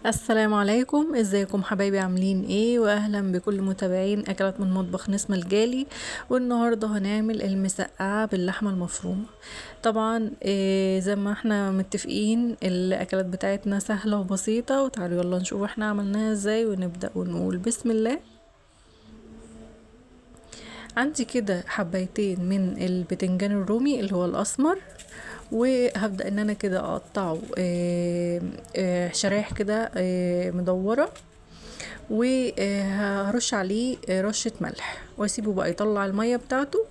السلام عليكم، ازيكم حبايبي؟ عاملين ايه؟ واهلا بكل متابعين اكلات من مطبخ نسمة الجالي. والنهارده هنعمل المسقعه باللحمه المفرومه. طبعا زي ما احنا متفقين الاكلات بتاعتنا سهلة وبسيطة، وتعالوا يلا نشوف احنا عملناها ازاي ونبدا ونقول بسم الله. عندي كده حبايتين من البتنجان الرومي اللي هو الاسمر، وهبدأ ان انا كده اقطعه شرايح كده مدورة، وهرش عليه رشة ملح واسيبه بقى يطلع المية بتاعته.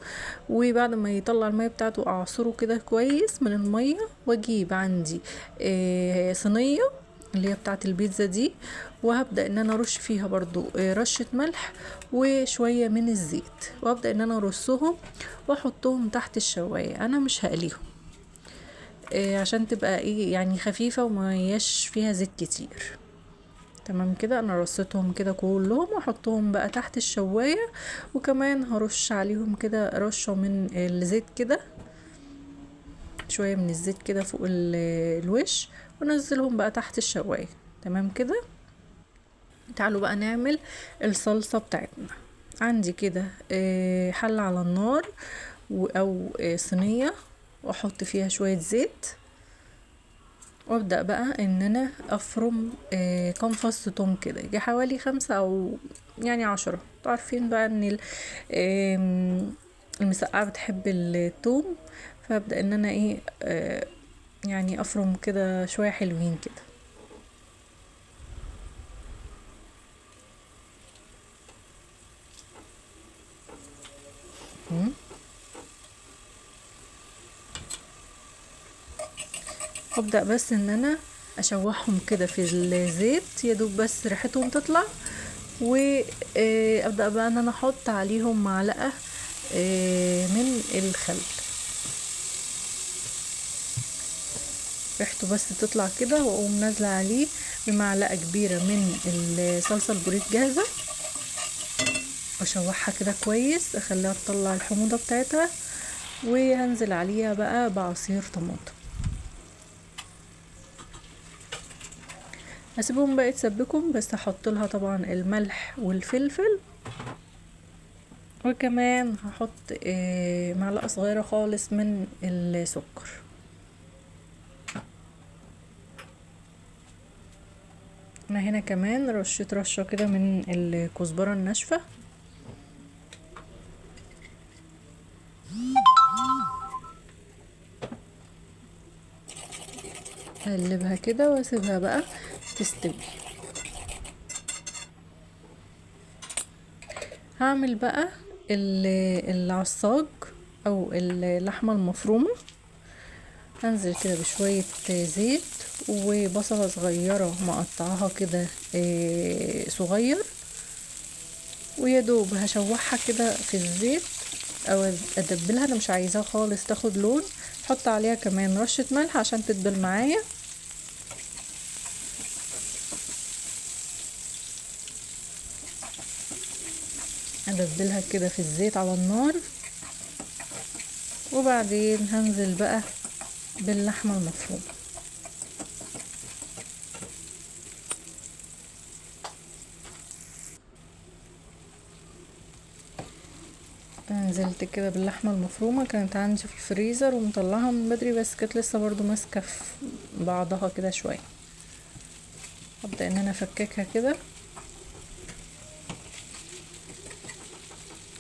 وبعد ما يطلع المية بتاعته اعصره كده كويس من المية، واجيب عندي صينية اللي هي بتاعة البيتزا دي، وهبدأ ان انا ارش فيها برضو رشة ملح وشوية من الزيت، وابدأ ان انا ارصهم واحطهم تحت الشواية. انا مش هقليهم عشان تبقى ايه يعني خفيفة وما هياش فيها زيت كتير. تمام كده، انا رصيتهم كده كلهم واحطهم بقى تحت الشواية، وكمان هرش عليهم كده رشة من الزيت كده، شوية من الزيت كده فوق الوش، ونزلهم بقى تحت الشواية. تمام كده. تعالوا بقى نعمل الصلصة بتاعتنا. عندي كده حلة على النار او صينية، واحط فيها شوية زيت، وابدأ بقى ان انا افرم كام فص توم كده، يجي حوالي 5 او يعني 10. انتوا عارفين بقى ان المسقعة بتحب التوم، فابدأ ان انا ايه يعني افرم كده شوية حلوين كده. ابدأ بس ان انا اشوحهم كده في الزيت، يا دوب بس ريحتهم تطلع، وابدأ بقى ان انا احط عليهم معلقة من الخل، ريحته بس تطلع كده، واقوم نازلة عليه بمعلقة كبيرة من الصلصة البوريك جاهزة، واشوحها كده كويس، اخليها تطلع الحموضة بتاعتها، وهنزل عليها بقى بعصير طماطم. هسيبهم بقى يتسبكم، بس هحط لها طبعا الملح والفلفل، وكمان هحط معلقة صغيرة خالص من السكر. انا هنا كمان رشيت رشة كده من الكزبرة الناشفة. هقلبها كده واسيبها بقى تستوي. هعمل بقى العصاج او اللحمة المفرومة. هنزل كده بشوية زيت وبصلة صغيرة مقطعاها كده صغير، ويا دوب هشوحها كده في الزيت او ادبلها، انا مش عايزاها خالص تاخد لون. حط عليها كمان رشة ملح عشان تدبل معايا. ادبلها كده في الزيت على النار، وبعدين هنزل بقى باللحمة المفرومة. نزلت كده باللحمة المفرومة، كانت عندي في الفريزر ومطلعها من بدري، بس كانت لسه برضو ماسكة في بعضها كده شوية. هبدأ ان انا افككها كده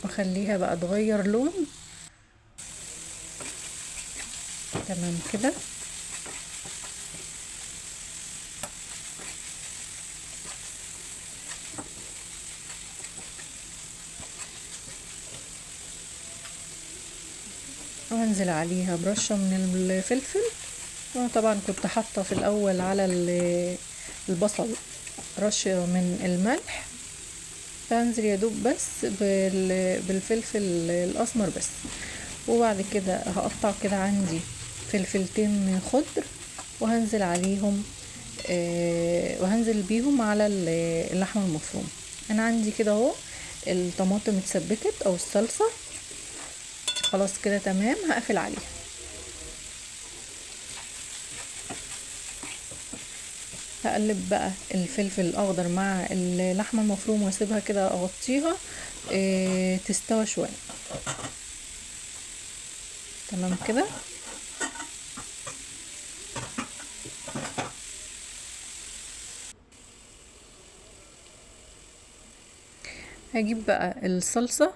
واخليها بقى تغير لون. تمام كده. وهنزل عليها برشة من الفلفل، وانا طبعا كنت حاطة في الاول على البصل رشة من الملح، فهنزل يا دوب بس بالفلفل الاسمر بس. وبعد كده هقطع كده عندي فلفلتين خضر، وهنزل عليهم وهنزل بيهم على اللحمة المفرومة. انا عندي كده اهو الطماطم اتسبكت او الصلصة خلاص كده تمام، هقفل عليها. هقلب بقى الفلفل الاخضر مع اللحمة المفرومة واسيبها كده اغطيها تستوى شوية. تمام كده. هجيب بقى الصلصة،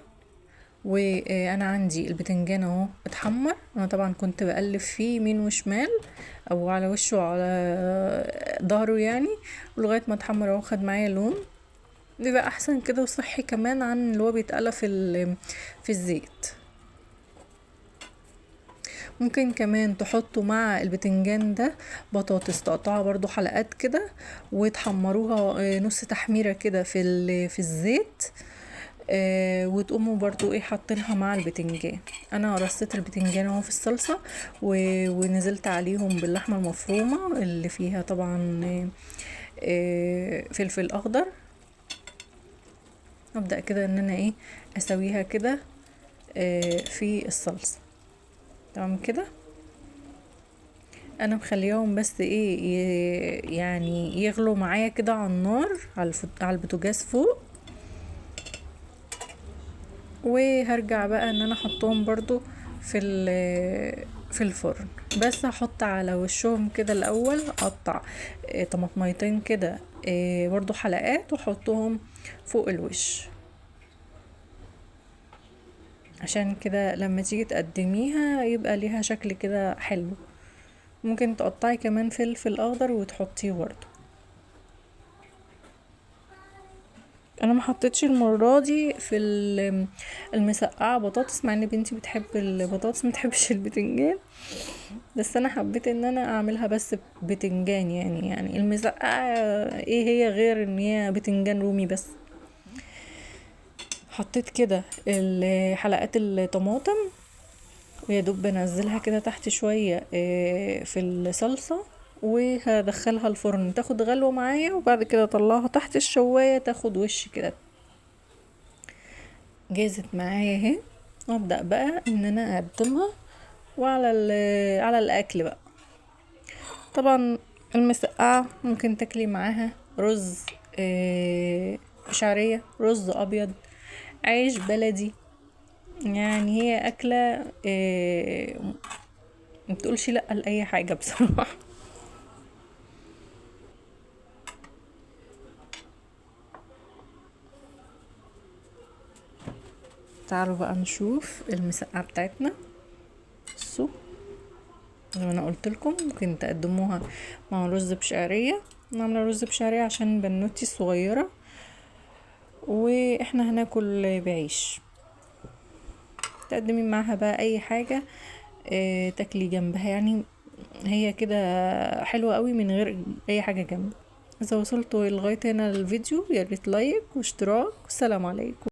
وانا عندي البتنجان اهو اتحمر، انا طبعا كنت بقلب فيه يمين وشمال او على وشه وعلى ظهره يعني لغاية ما اتحمر اهو، خد معايا لون، بيبقى احسن كده وصحي كمان عن اللي هو بيتقلى في الزيت. ممكن كمان تحطوا مع البتنجان ده بطاطس، تقطعها برضو حلقات كده وتحمروها نص تحميرة كده في الزيت، وتقوموا برضو حاطينها مع البتنجان. انا رصيت البتنجان اهو في الصلصة ونزلت عليهم باللحمة المفرومة اللي فيها طبعا فلفل اخضر. ابدأ كده ان انا اسويها كده في الصلصة. تمام كده. انا مخليهم بس يعني يغلوا معايا كده على النار، على البوتاجاز فوق، وهرجع بقى ان انا احطهم برضو في الفرن. بس هحط على وشهم كده الاول، اقطع طماطميتين كده برضو حلقات واحطهم فوق الوش، عشان كده لما تيجي تقدميها يبقى ليها شكل كده حلو. ممكن تقطعي كمان فلفل اخضر وتحطيه برضو. انا ما حطيتش المره دي في المسقعه بطاطس، مع ان بنتي بتحب البطاطس ما بتحبش البتنجان، بس انا حبيت ان انا اعملها بس بتنجان. يعني المسقعه ايه هي غير ان هي بتنجان رومي بس. حطيت كده حلقات الطماطم، ويا دوب بنزلها كده تحت شوية في الصلصة، وهدخلها الفرن تاخد غلوة معايا، وبعد كده اطلعها تحت الشواية تاخد وش كده. جاهزت معايا اهي. وابدأ بقى ان انا اقدمها وعلى على الاكل بقى. طبعا المسقعة ممكن تاكلي معاها رز شعرية، رز ابيض، عيش بلدي، يعني هي اكلة ما بتقولش لا لأي حاجة بصراحة. تعالوا بقى نشوف المسقعة بتاعتنا. بصوا زي ما انا قلت لكم ممكن تقدموها مع رز بشعرية. انا عاملة رز بشعرية عشان بنوتي الصغيرة، واحنا هناكل بعيش. تقدمي معاها بقى اي حاجة تاكلي جنبها، هي كده حلوة قوي من غير اي حاجة جنبها. اذا وصلتوا لغاية هنا الفيديو يا ريت لايك واشتراك، والسلام عليكم.